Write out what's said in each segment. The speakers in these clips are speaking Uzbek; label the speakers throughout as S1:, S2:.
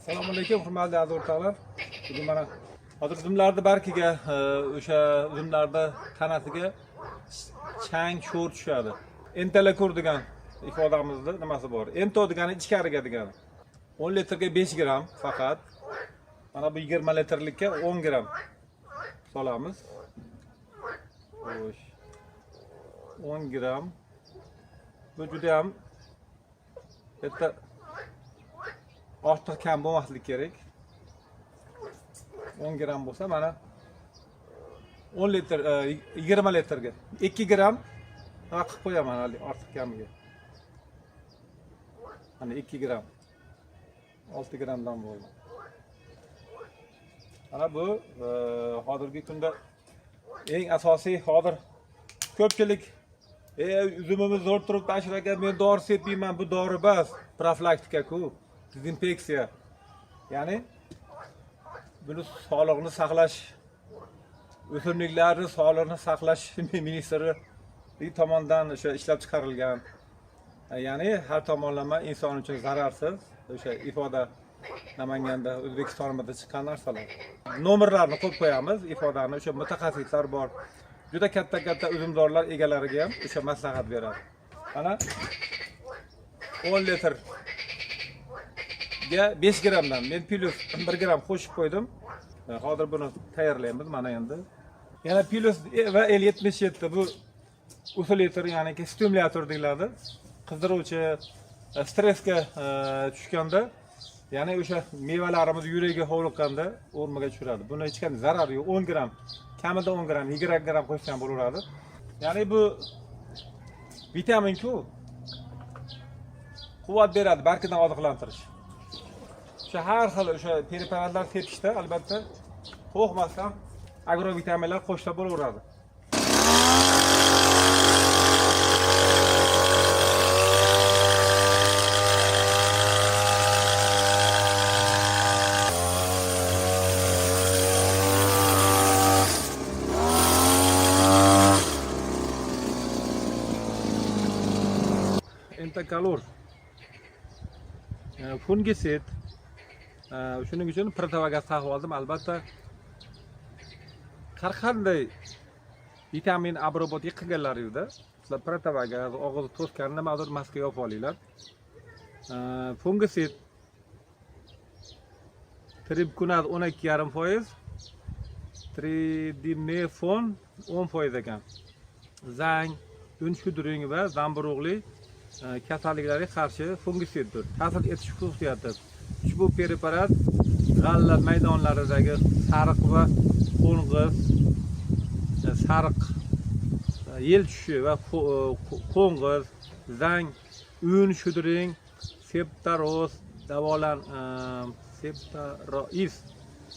S1: Assalomu alaykum, hurmatli aziz o'rtoqlar. Bugun mana hozir uzumlarni barkiga, o'sha uzumlarni tanasiga chang, sho'r tushadi. Entalakur degan ifodamizni nimasi bor? Ento degani ichkariga degani. 10 litrga 5 gramm faqat. Mana bu 20 litrlikka 10 gramm solamiz. Xo'sh. 10 gramm. Bu juda ham bitta ortiq kam bo'lmasligi kerak. 10 gramm bo'lsa, mana 10 litr, 20 litrga 2 gramm nima qilib qo'yaman hali ortiq kamiga. Mana 2 gramm. 6 grammdan bo'ldi. Mana bu hozirgi kunda eng asosiy. Hozir ko'pchilik uzumimiz zo'r turibdi, Ashur aka, men dori sepmayman. Bu dori emas, profilaktika-ku, dezinfeksiya. Ya'ni buni sog'liqni saqlash, o'simliklarni sog'liqni saqlash ministrligi tomonidan o'sha ishlab chiqarilgan. Ya'ni har tomonlama inson uchun zararsiz o'sha ifoda Namanganda, O'zbekistonimizda chiqqan narsalar. Nomerlarni qo'yib qo'yamiz, ifodani o'sha mutaxassislar bor. Juda katta katta uzumdorlar egalariga ham o'sha maslahat beradi. Mana 10 litrga 5 grammdan men plyus 1 gramm qo'shib qo'ydim. Hozir buni tayyorlaymiz mana endi. Yana plyus va L77, bu усилитель, ya'ni stimulyator deyiladi. Qizdiruvchi, stressga tushganda, ya'ni o'sha mevalarimiz yuragiga hovliqqanda o'rniga tushiradi. Buni hech qanday zarari yo'q. 10 gramm, kamida 10 gramm, 20 gramm qo'shsa ham bo'laveradi. Ya'ni bu vitamin-ku. Quvvat beradi, barkidan oziqlantirish. O'sha har xil o'sha preparatlar sepishda albatta qo'rqmasdan agrovitaminlar qo'shsa bo'laveradi. Entakalor, fungisid. Shuning uchun противогаз taqib oldim. Albatta, har qanday vitamin обработка qilganlaringizda sizlar противогаз, og'iz to'sgan nimadir maska yopib olinglar. Fungisid tribkunat 12,5%, tridimefon 10% ekan. Zang, un shudring va zamburug'li kasalliklarga qarshi fungisiddir. Ta'sir etish xususiyati: ushbu preparat g'alla maydonlaridagi sariq va qo'ng'iz, sariq yel tushishi va qo'ng'iz, zang, un shudring, septaroz davolan, septaroiz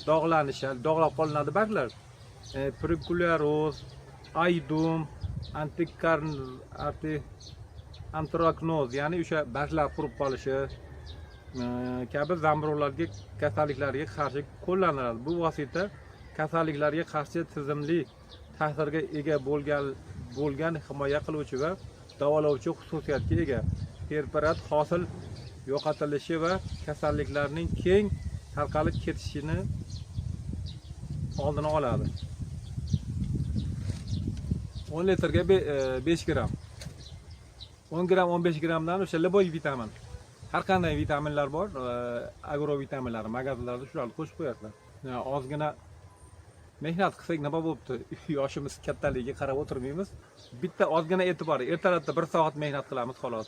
S1: dog'lanishi, dog'lab qolinadi barglar, purikuleroz, aydum, antikarn anti antraknoz, ya'ni o'sha barglar qurib qolishi kabi zamburug'larga kasalliklarga qarshi qo'llaniladi. Bu vosita kasalliklarga qarshi tizimli ta'sirga ega bo'lgan himoya qiluvchi va davolovchi xususiyatga ega. Preparat hosil yo'qotilishi va kasalliklarning keng tarqalib ketishini oldini oladi. 10 litrga 5 gramm. 10 gramm, 15 grammdan o'sha любой vitamin. Har qanday vitaminlar bor, agrovitaminlar magazinlarda shularni qo'shib qo'yasizlar. Ozgina mehnat qilsak nima bo'pti? Yoshimiz kattaligiga qarab o'tirmaymiz. Bitta ozgina e'tibor, ertalabda 1 soat mehnat qilamiz, xolos.